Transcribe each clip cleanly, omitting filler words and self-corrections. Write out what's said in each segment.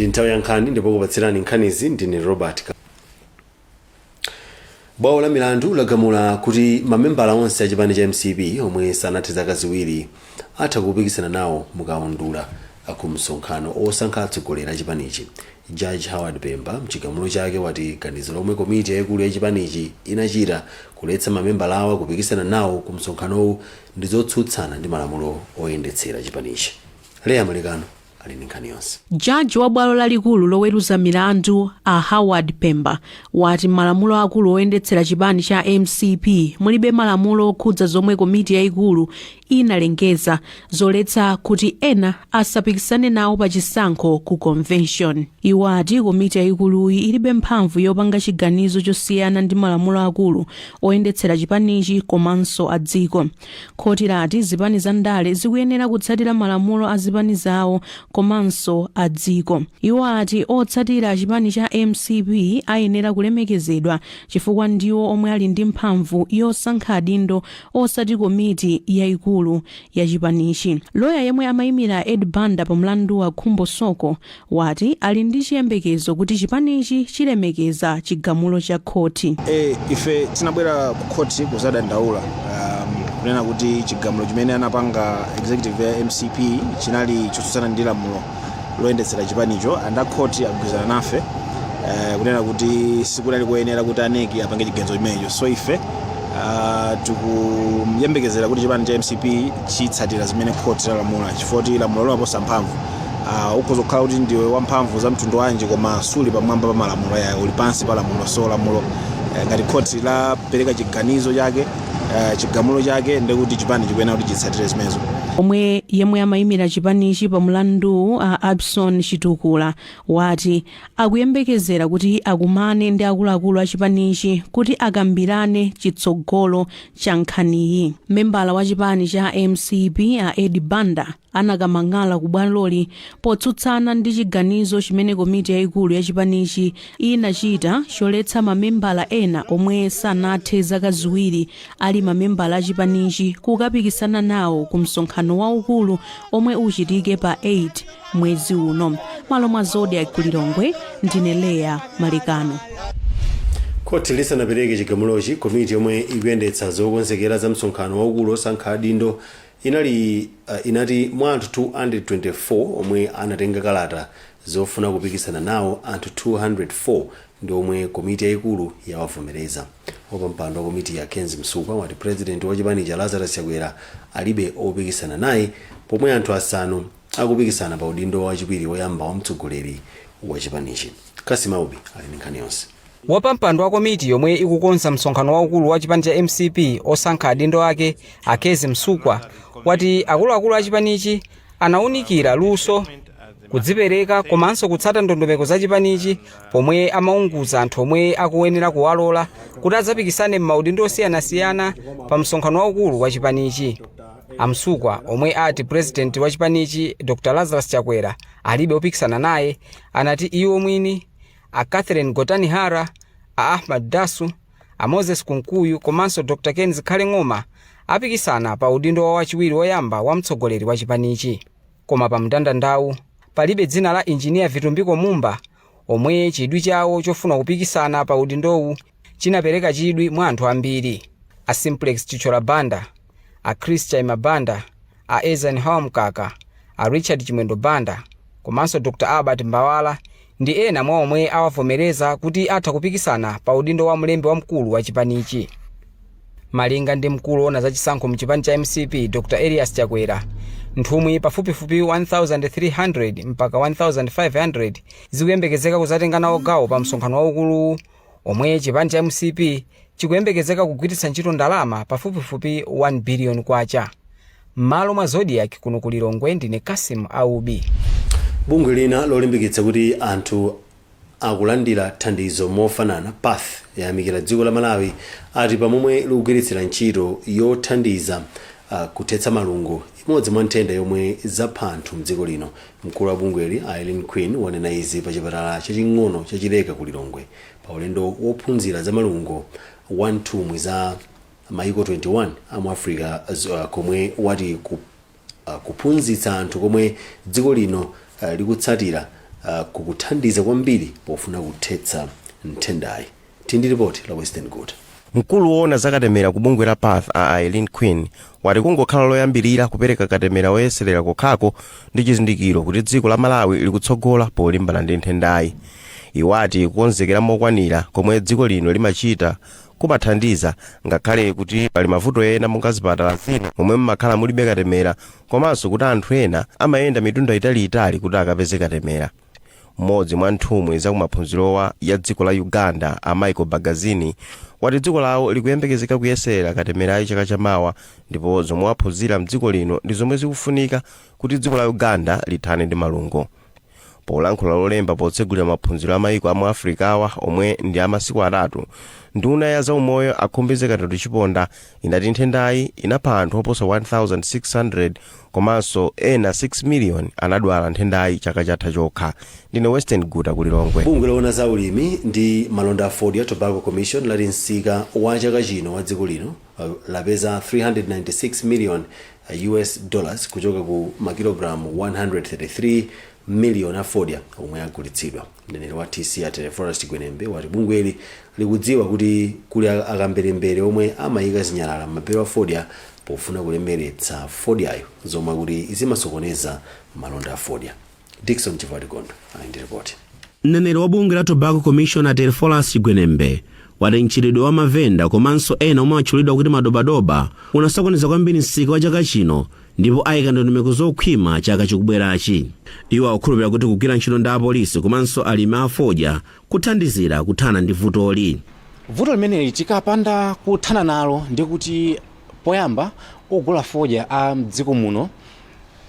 Ndi nthawi ya nkhani, ndipo kupatsirani nkhanizi ndine Robert. Bwalo la milandu lagamula kuti mamembala onse a chipani cha MCP omwe sanathe zaka 2 atha kupikisana nawo mukaundula ku msonkhano osankha atsogoleri a chipanichi. Judge Howard Pemba mchigamulo chake wati ganizo lomwe komiti yayikulu ya chipanichi inachita kuletsa mamembala awa kupikisana nawo ku msonkhanowu ndi zotsutsana ndi malamulo oyendetsera chipanichi. Leya Malekano ali ndi nkhani yonse. Jaji wa bwalo lalikulu loweruza milandu a Howard Pemba wati malamulo akulu oyendetsera chipani cha MCP mulibe malamulo okhudza zomwe komiti yayikulu inalengeza zoletsa kuti ena asapikisane nawo pa chisankho ku convention. Iwo ati komiti yayikuluyi ilibe mphamvu yopanga chiganizo chosiyana ndi malamulo akulu oyendetsera chipanichi komanso a dziko. Khoti lati zipani za ndale zikuyenera kutsatira malamulo a zipani zawo komanso a dziko. Iwo ati otsatira chipani cha MCP ayenera kulemekezedwa chifukwa ndiwo omwe ali ndi mphamvu yosankha adindo, osati komiti yayikulu ya chipanichi. Loya yemwe amayimira Ed Banda pa mlandu wa Khumbo Soko wati ali ndi chiyembekezo kuti chipanichi chilemekeza chigamulo cha khoti. Ife tinabwera ku khoti kuzadandaula, kunena kuti chigamulo chimene anapanga executive ya MCP chinali chotsutsana ndi lamulo loyendetsera chipanicho, and akhoti agwirizana nafe kunena kuti sikunali koyenera kuti a NEC apange chiganizo chimenecho. So ife tikuyembekezera kuti chipani cha MCP chitsatira zimene khoti lalamula, chifukwa kuti lamulo limaposa mphamvu. Ukhoza kukhala kuti ndiwe wamphamvu za mtundu wanji, koma suli pamwamba pa malamulo yayo, uli pansi pa lamulo. So lamulo, ngati khoti lapereka chiganizo chake, chigamulo chake, ndekuti chipani chikuyenera kuti chitsatire zimenezo. Omwe yemwe amayimira chipanichi pa mlandu a Abson Chitukula wati akuyembekezera kuti akumane ndi akuluakulu a chipanichi kuti akambirane chitsogolo cha nkhaniyi. Membala wa chipani cha MCP a Ed Banda anakamang'ala ku bwaloli potsutsana ndi chiganizo chimene komiti yayikulu ya chipanichi inachita choletsa mamembala ena omwe sanathe zaka 2 ali mamembala a chipanichi kukapikisana nawo ku msonkhano waukulu omwe uchitike pa 8 mwezi uno. Malo mwa Zodiak kulilongwe, ndine Leya Malekano. Khoti lisanapereke chigamulochi, komiti yomwe ikuyendetsa zokonzekera za msonkhano waukulu osankha adindo inali inati mwa anthu 224 omwe anatenga kalata zofuna kupikisana nawo, anthu 204 ndi omwe komiti yayikulu yawavomereza. Wapampando wa komiti ya Kenzi Msukwa wati president wa chipani cha Lazarus Chakwera alibe opikisana naye, pomwe anthu asanu akupikisana pa udindo wachiwiri woyamba wa mtsogoleri wa chipanichi. Kasimaubi ali ndi nkhani yonse. Wapampando wa komiti yomwe ikukonza msonkhano waukulu wa chipani cha MCP osankha adindo ake, Akezi Msukwa, wati akuluakulu a chipanichi anawunikira luso, kudzipereka komanso kutsata ndondomeko za chipanichi pomwe amaunguza anthu omwe akuyenera kuwalola kuti adzapikisane m'maudindo osiyanasiyana pa msonkhano waukulu wa chipanichi. Amsukwa, omwe ati purezidenti wa chipanichi Dr Lazarus Chakwera alibe opikisana naye, anati iwo mwini, a Catherine Gotani Hara, a Ahmad Dasu, a Moses Kunkuyu komanso Dr Ken Zikhale Ng'oma apikisana pa udindo wa wachiwiri woyamba wa mtsogoleri wa chipanichi. Koma pa mndandandawu palibe dzina la Injiniya Vitumbiko Mumba, omwe chidwi chawo chofuna kupikisana pa udindowu chinapereka chidwi mwa anthu ambiri. A Simplex Chithyola Banda, a Chris Chaima Banda, a Eisenhower Mkaka, a Richard Chimwendo Banda komanso Dr Albert Mbawala ndi ena mwa omwe awavomereza kuti atha kupikisana pa udindo wa mlembi wamkulu wa chipanichi. Malinga ndi mkulu woona zachisankho mchipani cha MCP Dr Elias Chakwera, nthumwi pafupifupi 1300 mpaka 1500 zikuyembekezeka kuzatenga nawo gawo pa msonkhano waukuluwu, omwe chipani cha MCP chikuyembekezeka kugwiritsa ntchito ndalama pafupifupi 1 biliyoni kwacha. M'malo mwa Zodiak kuno ku Lilongwe, ndine Kasim Aubi. Bungwe lina lolimbikitsa kuti anthu akulandira thandizo mofanana, PATH, yayamikira dziko la Malawi ati pamomwe likugwiritsira ntchito yothandiza kuthetsa malungo, imodzi mwa nthenda yomwe zapha anthu mdziko lino. Mkulu wa bungweli Eileen Quinn wanena izi pa chipatala chaching'ono cha Chileka ku Lilongwe pa ulendo wophunzira za malungo wa nthumwi za maiko 21 amu Africa, komwe wati kuphunzitsa anthu komwe dziko lino likutsatira. Kukuthandiza kwambiri pofuna kuthetsa nthendayi. Tindi ripoti la Western Good. Mkulu woona zakatemera ku bungwe la PATH, a Eileen Quinn, wati kungokhala loyambirira kupereka katemera woyeserera kokhako ndi chizindikiro kuti dziko la Malawi likutsogola polimbana ndi nthendayi. Iwo ati kukonzekera mokwanira komwe dziko lino limachita kumathandiza, ngakhale kuti pali mavuto ena monga zipatala zina momwe mmakhala mulibe katemera, komanso kuti anthu ena amayenda mitunda italiitali kuti akapeze katemera. Mmodzi mwa nthumwi za kumaphunzirowa ya dziko la Uganda, a Michael Bagazini, wati dziko lawo likuyembekezeka kuyeserera katemerayi chaka chamawa, ndipo zomwe waphunzira mdziko lino ndi zomwe zikufunika kuti dziko la Uganda lithane ndi malungo. Polankhula Lolemba potsegulira maphunziro a mayiko amu Africa awa omwe ndi amasiku 3, nduna ya zaumoyo a Khumbize Kandodo Chiponda inati nthendayi inapha anthu oposa 1600 komanso ena 6 million anadwala nthendayi chaka chatha chokha. Ndine Western Guta, kuLilongwe. Bungwe loona za ulimi ndi malonda a fodya, Tobacco Commission, lati msika wa chaka chino wa dziko lino lapeza 396 million US dollars kuchoka ku makilogalamu 133 million a fodya omwe agulitsidwa. Mneneri wa TC, a Teleforest Gwenembe, wati bungweli likudziwa kuti kuli akamberembere omwe amayika zinyalala m'mabero a fodya pofuna kulemeretsa fodyayo, zomwe kuti zimasokoneza malonda a fodya. Dickson Chivatigondo ali ndi ripoti. Mneneri wa bungwe la Tobacco Commission, a Telefolas Gwenembe, wati mchitidwe wa mavenda komanso ena omwe atchulidwa kuti madobadoba unasokoneza kwambiri msika wa chaka chino, ndipo ayika ndondomeko zokhwima chaka chikubwerachi. Iwo akukhulupirira kuti kugwira ntchito ndi apolisi komanso alimi afodya kuthandizira kuthana ndi vutoli. Vuto limeneli tikapanda kuthana nalo, ndikuti poyamba ogula fodya a mdziko muno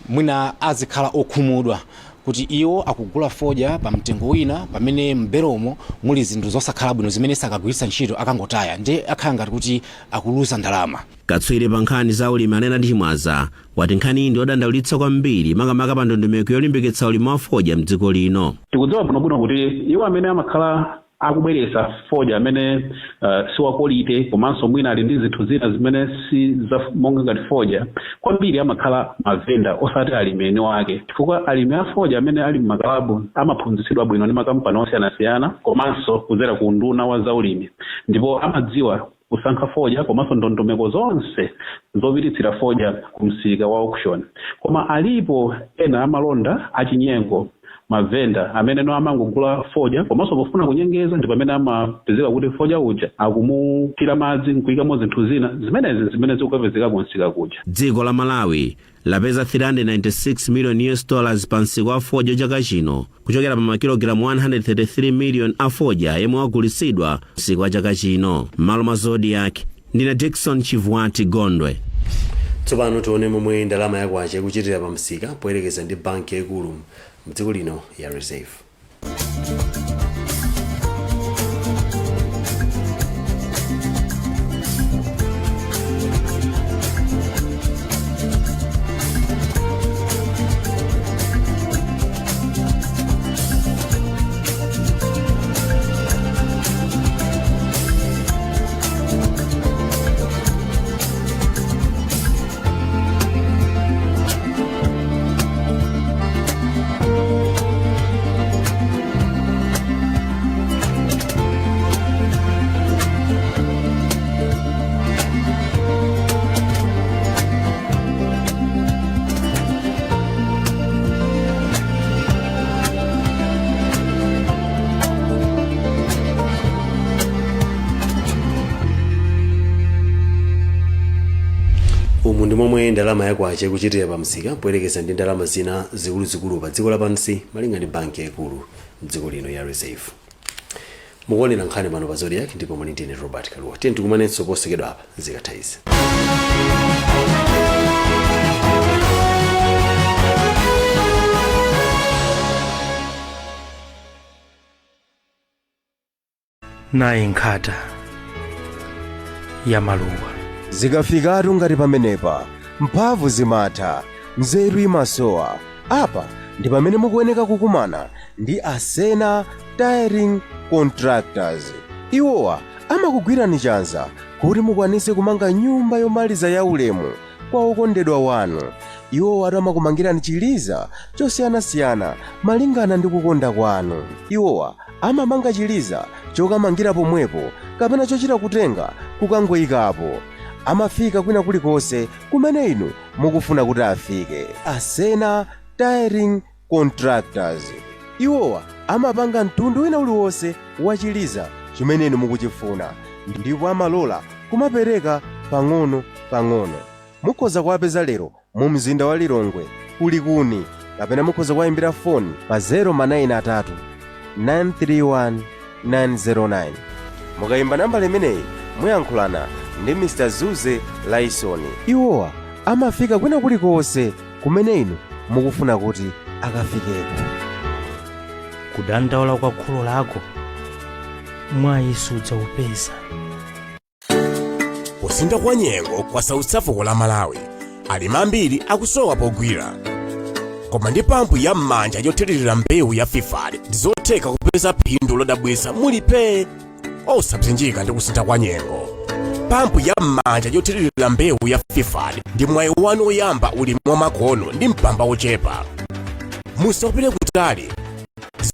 mwina azikhala okhumudwa kuti iwo akugula fodya pa mtengo wina, pamene mberomo muli zinthu zosakhala bwino zimene sakagwiritsa ntchito, akangotaya, ndi akhala ngati kuti akuluza ndalama. Katswiri pa nkhani za ulimi anena ndi Chimwaza wati nkhani iyi ndi yodandaulitsa kwambiri, makamaka pa ndondomeko yolimbikitsa ulimi wa fodya mdziko lino. Tikudziwa bwinobwino kuti iwo amene amakhala akubweretsa fodya amene si wa quality komanso mwina ali ndi zinthu zina zimene si za monga ngati fodya, kwambiri amakhala mavenda osati alimi eni wake, chifukwa alimi a fodya amene ali mmakalabu amaphunzitsidwa bwino ndi makampani osiyanasiyana komanso kudzera ku nduna wa zaulimi, ndipo amadziwa kusankha fodya komanso ndondomeko zonse zopititsira fodya ku msika wa auction. Koma alipo ena amalonda achinyengo, mavenda amene no amangogula fodya komanso pofuna kunyengeza, ndi pamene amapezeka kuti fodya uja akumuthira madzi nkuyikamo zinthu zina zimenezi zimene zikukapezeka kumsika kuja. Dziko la Malawi lapeza 396 million US dollars pa msika wa fodya chaka chino kuchokera pa makilogalamu 133 million a fodya yemwe wagulitsidwa msika wa chaka chino. M'malo mwa Zodiak, ndine Dickson Chivwati Gondwe. Tsopano tione momwe ndalama yakwacha ikuchitira pa msika poyerekeza ndi banki yaikulu mdziko lino ya Reserve. Umu ndi momwe ndalama yakwacha ikuchitira pa msika poyerekeza ndi ndalama zina zikuluzikulu pa dziko lapansi, malinga ndi banki yaikulu mdziko lino ya Reserve. Mukuonera nkhani pano pa Zodiak ndipo muli ndine Robert Kaluwa. Tiye tikumanenso posachedwa apa zikatha izi. Nayi nkhata ya maluwa. Zikafikatu ngati pamenepa, mphamvu zimatha, nzeru imasowa. Apa ndi pamene mukuyeneka kukumana ndi Asena Tiling Contractors. Iwowa amakugwirani chanza kuti mukwanise kumanga nyumba yomaliza ya ulemu kwa okondedwa wanu. Iwowa amakumangirani chiliza chosiyanasiyana malingana ndi kukonda kwanu. Iwowa amamanga chiliza chokamangira pomwepo kapena chochita kutenga kukangoyikapo. Amafika kwina kulikonse kumene inu mukufuna kuti afike. Asena Tiling Contractors, iwowa amapanga mtundu wina uliwonse wa chiliza chimene inu mukuchifuna, ndipo amalola kumapereka pang'ono pang'ono. Mukhoza kuwapeza lero mu mzinda wa Lilongwe kulikuni, kapena mukhoza kuwayimbira foni pa 093 931 909. Mukayimba nambala imeneyi, muyankhulana ndi Mr Zuze Laisoni. Iwowa amafika kwina kulikonse kumene inu mukufuna kuti akafikeko. Kudandaula kwa kholo lako mwayi sudzaupeza. Kusintha kwa nyengo kwasautsa fuko la Malawi. Alimi ambiri akusowa pogwira, koma ndi pampu ya m'manja yothirira mbewu ya FIFAD, ndizotheka kupeza phindu lodabwitsa mulipe osapsinjika ndi kusintha kwa nyengo. Pampu ya m'manja yothirira mbewu ya FIFAD ndi mwayi wanu woyamba ulimi wamakono ndi mpamba wochepa. Musapite kutali,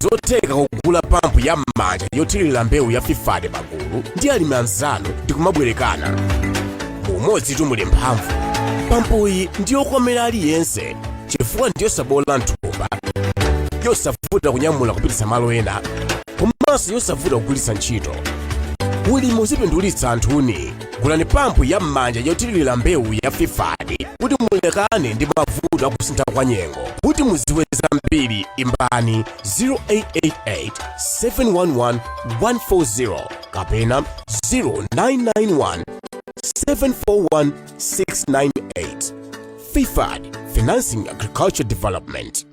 zotheka kugula pampu ya m'manja yothirira mbewu ya FIFAD pagulu ndi alimi anzanu ndi kumabwerekana. Mumodzi muli mphamvu. Pampuyi ndiyokomera aliyense chifukwa ndiyosabola mthumba, yosavuta kunyamula kupititsa malo ena, komanso yosavuta kugwiritsa ntchito. Ulimi uzipindulitsa anthuni. Gulani pampu ya m'manja yothirira mbewu ya FIFAD kuti mulekane ndi mavuto akusintha kwa nyengo. Kuti mudziwe zambiri, imbani 0888 711 140 kapena 0991 741 698. FIFAD, Financing Agriculture Development.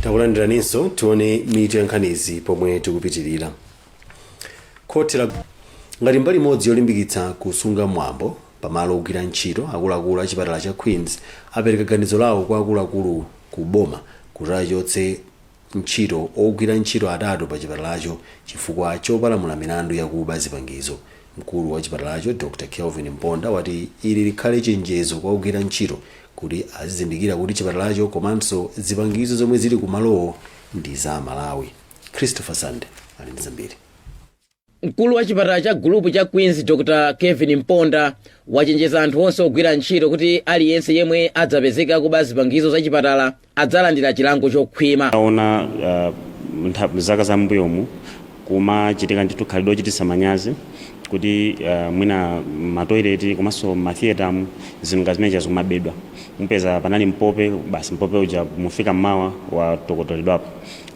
Takulandiraninso. Tione mitu ya nkhanizi pomwe tikupitirira. Khoti la ngati mbali imodzi yolimbikitsa kusunga mwambo pamalo ogwira ntchito, akuluakulu a chipatala cha Queens apereka ganizo lawo kwa akuluakulu ku boma kuti achotse ntchito ogwira ntchito atatu pa chipatalacho chifukwa chopalamula milandu yakuba zipangizo. Mkulu wa chipatalacho, Dr Kelvin Mponda, wati ili likhale chenjezo kwa ogwira ntchito kuti azizindikira kuti chipatalacho komanso zipangizo zomwe zili kumalowo ndi za Malawi. Christopher Sande ali ndi zambiri. Mkulu wa chipatala cha gulupu cha Queens, Dr Kevin Mponda, wachenjeza anthu onse ogwira ntchito kuti aliyense yemwe adzapezeka kuba zipangizo za chipatala adzalandira chilango chokhwima. Taona zaka za mbuyomu kumachitika ndithu khalidwe ochititsa manyazi kuti mwina matoileti komanso matheatre zinthu ngati zimenezi zikumabedwa. Mupeza panali mpope, basi mpope uja mufika mmawa watokotoledwapo,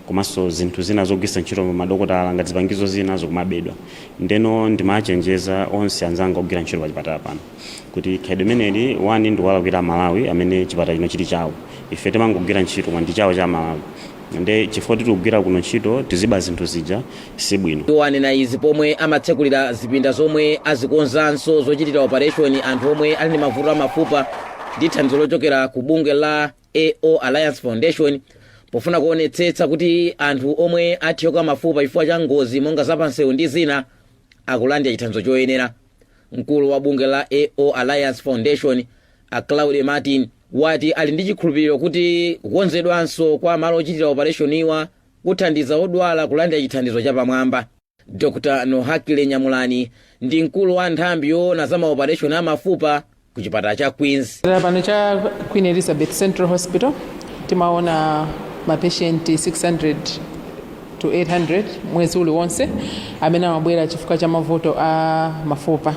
komanso zinthu zina zogwiritsa ntchito madokotala ngati zipangizo zina zikumabedwa. Ndeno ndimachenjeza onse anzanga ogwira ntchito pa chipatala pano kuti khalidwe limeneli, one, ndikuwalakwira Malawi amene chipatala chino chili chawo. Ife timangogwira ntchito koma ndi chawo cha Malawi, nde chifukwa tikugwira kuno ntchito tiziba zinthu zija, sibwino. Iwo anena izi pomwe amatsekulira zipinda zomwe azikonzanso zochitira operation anthu omwe ali ndi mavuto amafupa ndi thandizo lochokera ku bungwe la AO Alliance Foundation, pofuna kuonetsetsa kuti anthu omwe athyoka mafupa chifukwa cha ngozi monga zapansewu ndi zina akulandira chithandizo choyenera. Mkulu wa bungwe la AO Alliance Foundation, a Claude Martin, wati ali ndi chikhulupiriro kuti kukonzedwanso kwa malo ochitira operation iwa kuthandiza odwala kulandira chithandizo chapamwamba. Dr Nohakile Nyamulani ndi mkulu wa nthambi yoona za maoperation amafupa ku chipatala cha Queens. Pano cha Queen Elizabeth Central Hospital timaona mapatient 600 to 800 mwezi uliwonse amene amabwera chifukwa cha mavuto a mafupa.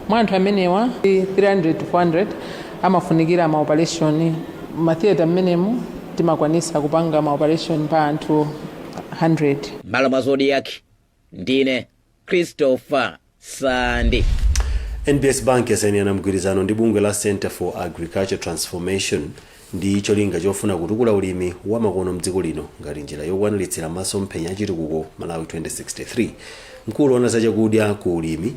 Mwa anthu amenewa, 300 to 400 amafunikira maoperation. Matheatre mmenemu timakwanisa kupanga maoperation pa anthu 100. M'malo mwa Zodiak, ndine Christopher Sande. NBS Bank yasayinirana mgwirizano ndi bungwe la Center for Agriculture Transformation ndi cholinga chofuna kutukula ulimi wa makono mdziko lino ngati njira yokwaniritsira masomphenya achitukuko Malawi 2063. Mkulu woona za chakudya ku ulimi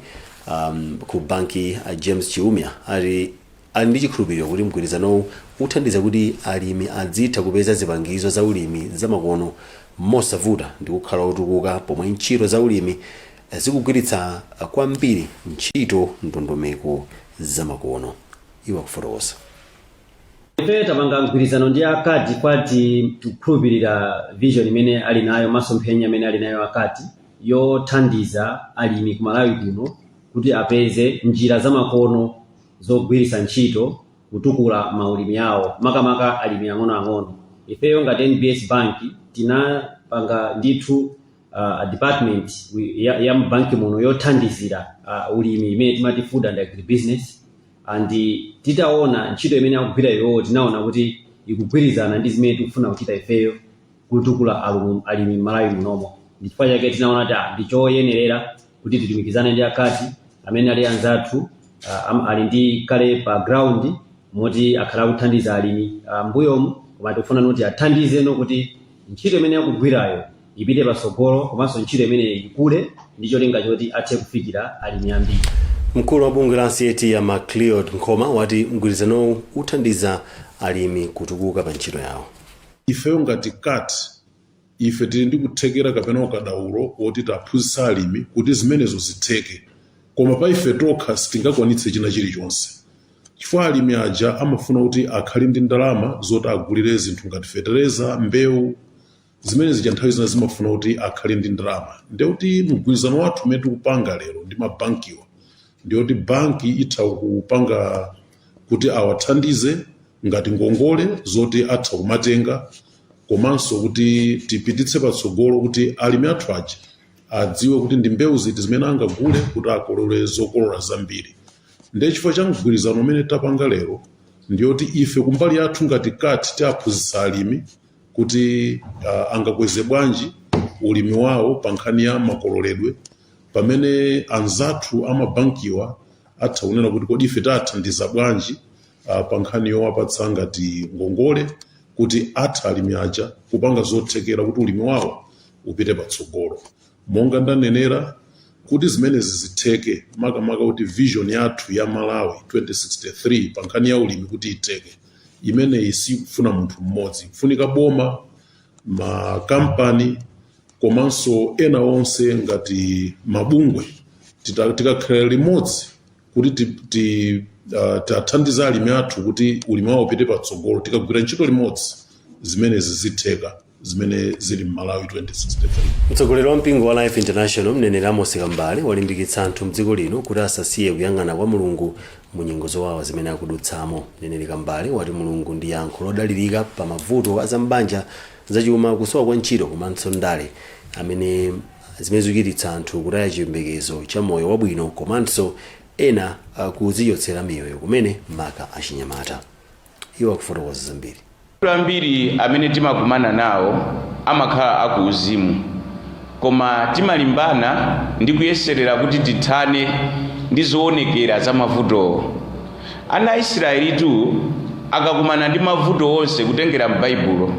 ku banki, James Chiumia, ati Ali ndi chikhulupiriro kuti mgwirizanowu uthandiza kuti alimi adzitha kupeza zipangizo za ulimi zamakono mosavuta ndi kukhala otukuka, pomwe ntchito za ulimi zikugwiritsa kwambiri ntchito ndondomeko zamakono. Iwo akufotokoza. Ife tapanga mgwirizano ndi a CATT kwati tikukhulupirira vision imene ali nayo, masomphenya amene ali nayo a CATT yothandiza alimi ku Malawi kuno kuti apeze njira zamakono zogwiritsa ntchito kutukula maulimi awo, makamaka alimi ang'onoang'ono. Ifeyo ngati NBS Bank tinapanga ndithu department ya mbanki muno yothandizira ulimi imene timati food and agribusiness, and titaona ntchito imene akugwira iwowo, tinaona kuti ikugwirizana ndi zimene tikufuna kuchita ifeyo kutukula alimi m'Malawi munomo. Ndi chifukwa chake tinaona kuti ndi choyenerera kuti titumikizane ndi a CATT amene ali anzathu, ali ndi kale pa ground moti akhala akuthandiza alimi mbuyomu, koma tikufuna kuti athandizeno kuti ntchito imene akugwirayo ipite patsogolo, komanso ntchito imene ikule ndi cholinga choti athe kufikira alimi ambiri. Mkulu wa bungwe la CAT ya Macleod Nkhoma wati mgwirizanowu uthandiza alimi kutukuka pa ntchito yawo. Ifeyo ngati CATT, ife tili ndi kuthekera kapena ukadaulo woti taphunzitsa alimi kuti zimenezo zitheke, koma pa ife tokha sitingakwanitse china chilichonse, chifukwa alimi aja amafuna kuti akhale ndi ndalama zoti agulire zinthu ngati fetereza, mbewu. Zimene zija nthawi zina zimafuna kuti akhale ndi ndalama. Ndekuti mgwirizano wathu umene tikupanga lero ndi mabankiwa ndiyoti banki itha kupanga kuti awathandize ngati ngongole zoti atha kumatenga, komanso kuti tipititse patsogolo kuti alimi athu aja adziwe kuti ndi mbewu ziti zimene angagule kuti akolole zokolola zambiri. Ndiye chifukwa cha mgwirizano umene tapanga lero, ndiyoti ife kumbali yathu ngati CATT tiaphunzitsa alimi kuti angakweze bwanji ulimi wawo pa nkhani ya makololedwe, pamene anzathu amabankiwa atha kunena kuti kodi ife tathandiza bwanji pa nkhani yowapatsa ngati ngongole kuti atha alimi aja kupanga zothekera kuti ulimi wawo upite patsogolo. Monga ndanenera, kuti zimenezi zitheke, makamaka kuti vision yathu ya Malawi 2063 pa nkhani ya ulimi kuti itheke, imeneyi sikufuna munthu mmodzi, kufunika boma, makampani komanso ena onse ngati mabungwe. Tikakhala limodzi kuti tiathandize alimi athu kuti ulimi wawo upite patsogolo, tikagwira ntchito limodzi, zimenezi zitheka, zimene zili m'Malawi 2063. Mtsogoleri wa mpingo wa Life International, mneneri Amos Kambale, walimbikitsa anthu mdziko lino kuti asasiye kuyang'ana kwa Mulungu mu nyengo zowawa zimene akudutsamo. Mneneri Kambale wati Mulungu ndi yankho lodalirika pa mavuto azambanja, zachuma, kusowa kwa ntchito komanso ndale, amene zimene zikuchititsa anthu kutaya chiyembekezo cha moyo wabwino komanso ena kuzichotsera miyoyo kumene, maka achinyamata. Iwo akufotokoza zambiri. Ambiri amene timakumana nawo amakhala akuuzimu, koma timalimbana ndi kuyeserera kuti tithane ndi zoonekera za mavutowo. Ana a Israelitu akakumana ndi mavuto onse, kutengera m'Baibulo,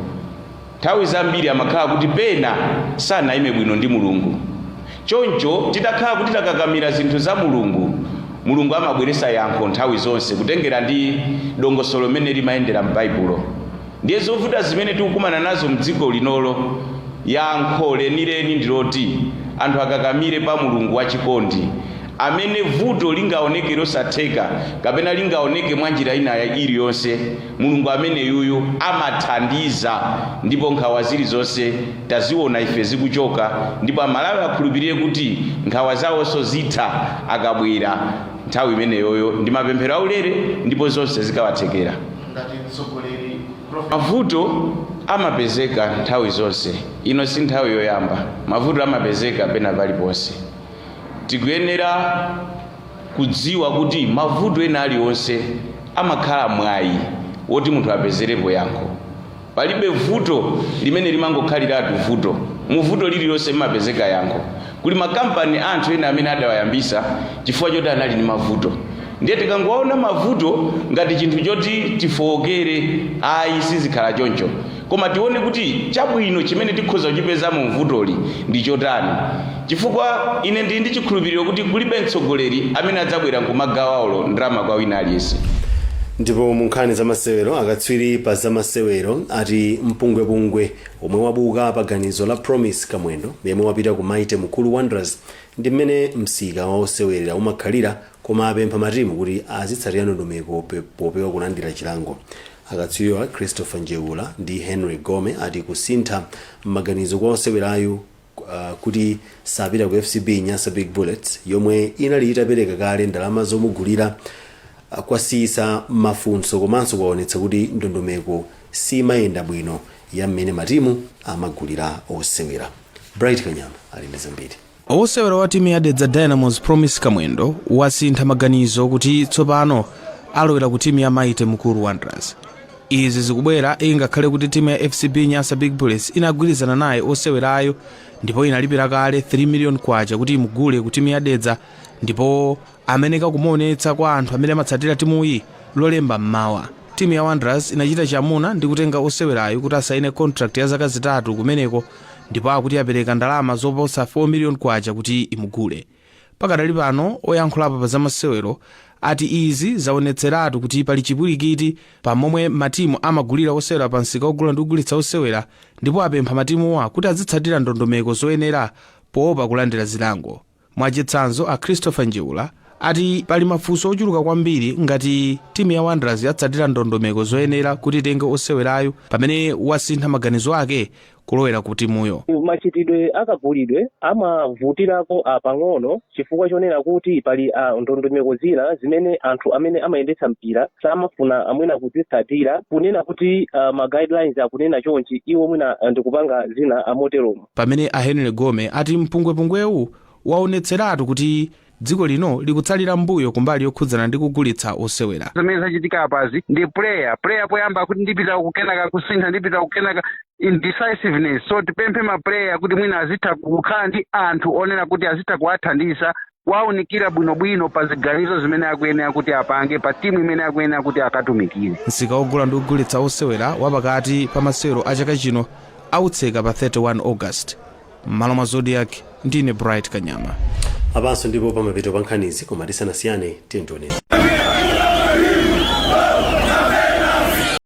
nthawi zambiri amakhala kuti pena sanayime bwino ndi Mulungu. Choncho titakhala kuti takakamira zinthu za Mulungu, Mulungu amabweresa yankho nthawi zonse, kutengera ndi dongosolo limene limayendera m'Baibulo. Ndiye zovuta zimene tikukumana nazo mdziko linolo, yankho lenileni ndiloti anthu akakamire pa Mulungu wachikondi, amene vuto lingaoneke losatheka kapena lingaoneke mwa njira ina iliyonse, Mulungu amene yuyu amathandiza, ndipo nkhawa zilizonse taziona ife zikuchoka. Ndipo Amalawi akhulupirire kuti nkhawa zawonso zitha akabwera nthawi imeneyoyo ndi mapemphero aulere, ndipo zonse zikawathekera. Ngati mtsogoleri, Mavuto amapezeka nthawi zonse, ino si nthawi yoyamba. Mavuto amapezeka pena paliponse. Tikuyenera kudziwa kuti mavuto ena aliwonse amakhala mwayi woti munthu apezerepo yankho. Palibe vuto limene limangokhaliratu vuto. Mu vuto lililonse limapezeka yankho. Kuli makampani anthu ena amene adawayambisa chifukwa choti anali ndi mavuto. Ndiye tikangowaona mavuto ngati chinthu choti tifowokere, ayi, sizikhala choncho, koma tione kuti chabwino chimene tikhoza kuchipeza mu mvutoli ndi chotani, chifukwa ine ndili ndi chikhulupiriro kuti kulibe mtsogoleri amene adzabwera nkumagawa ndalama kwa wina aliyense. Ndipo mu nkhani za masewero, akatswiri pa zamasewero ati mpungwepungwe omwe wabuka pa ganizo la Promise Kamwendo yemwe wapita ku Mighty Mukuru Wanderers ndi mmene msika wa osewera umakhalira, koma apempha matimu kuti azitsatira ndondomeko popewa kulandira chilango. Akatswiriwa Christopher Njeula ndi Henry Gome ati kusintha maganizo kwa osewerayo kuti sapita ku FCB Nyasa Big Bullets yomwe inali itapereka kale ndalama zomugulira kwasiyisa mafunso komanso kwaonetsa kuti ndondomeko simayenda bwino ya mmene matimu amagulira osewera. Bright Kanyama ali ndi zambiri. Osewera wa timu ya Dedza Dynamos, Promise Kamwendo, wasintha maganizo kuti tsopano alowera ku timu ya Mighty Mukuru Wanderers. Izi zikubwera ingakhale kuti timu ya FCB Nyasa Big Bullets inagwirizana naye osewerayo ndipo inalipira kale 3 million kwacha kuti imugule ku timu ya Dedza, ndipo ameneka kumuonetsa kwa anthu amene amatsatira timuyi Lolemba mmawa. Timu ya Wanderers inachita chamuna ndi kutenga osewerayo kuti asaine contract ya zaka 3 kumeneko, ndipo akuti apereka ndalama zoposa 4 million kwacha kuti imugule. Pakadali pano, oyankhulapo pa zamasewero ati izi zaonetseratu kuti pali chipwirikiti pamomwe matimu amagulira osewera pa msika ogula ndi kugulitsa osewera, ndipo apempha matimuwa kuti azitsatira ndondomeko zoyenera poopa kulandira zilango. Mwachitsanzo, a Christopher Njeula ati pali mafunso ochuluka kwambiri ngati timu ya Wanderers yatsatira ndondomeko zoyenera kuti itenge osewerayo pamene wasintha maganizo ake kulowera ku timuyo. Machitidwe akagulidwe amavutirako apang'ono chifukwa chonena kuti pali ndondomeko zina zimene anthu amene amayendetsa mpira samafuna amwina kuzitsatira, kunena kuti ma guidelines akunena chonchi, iwo mwina ndikupanga zina amoteromo. Pamene a Henry Gome ati mpungwepungwewu waonetseratu kuti dziko lino likutsalira mbuyo kumbali yokhudzana ndi kugulitsa osewera. Zimene zachitika apazi ndi player poyamba kuti ndipita kukenaka, kusintha, ndipita kukenaka, indecisiveness. So tipemphe ma player kuti mwina azitha kukhala ndi anthu onena kuti azitha kuwathandiza, kuwaunikira bwinobwino pa ziganizo zimene akuyenera kuti apange pa timu imene akuyenera kuti akatumikire. Msika wogula ndi kugulitsa osewera wapakati pa masewero a chaka chino autseka pa 31 August. M'malo mwa Zodiak, ndine Bright Kanyama. Apanso ndipo pamapeto pa nkhanizi, koma tisanasiyane, tiye tionene.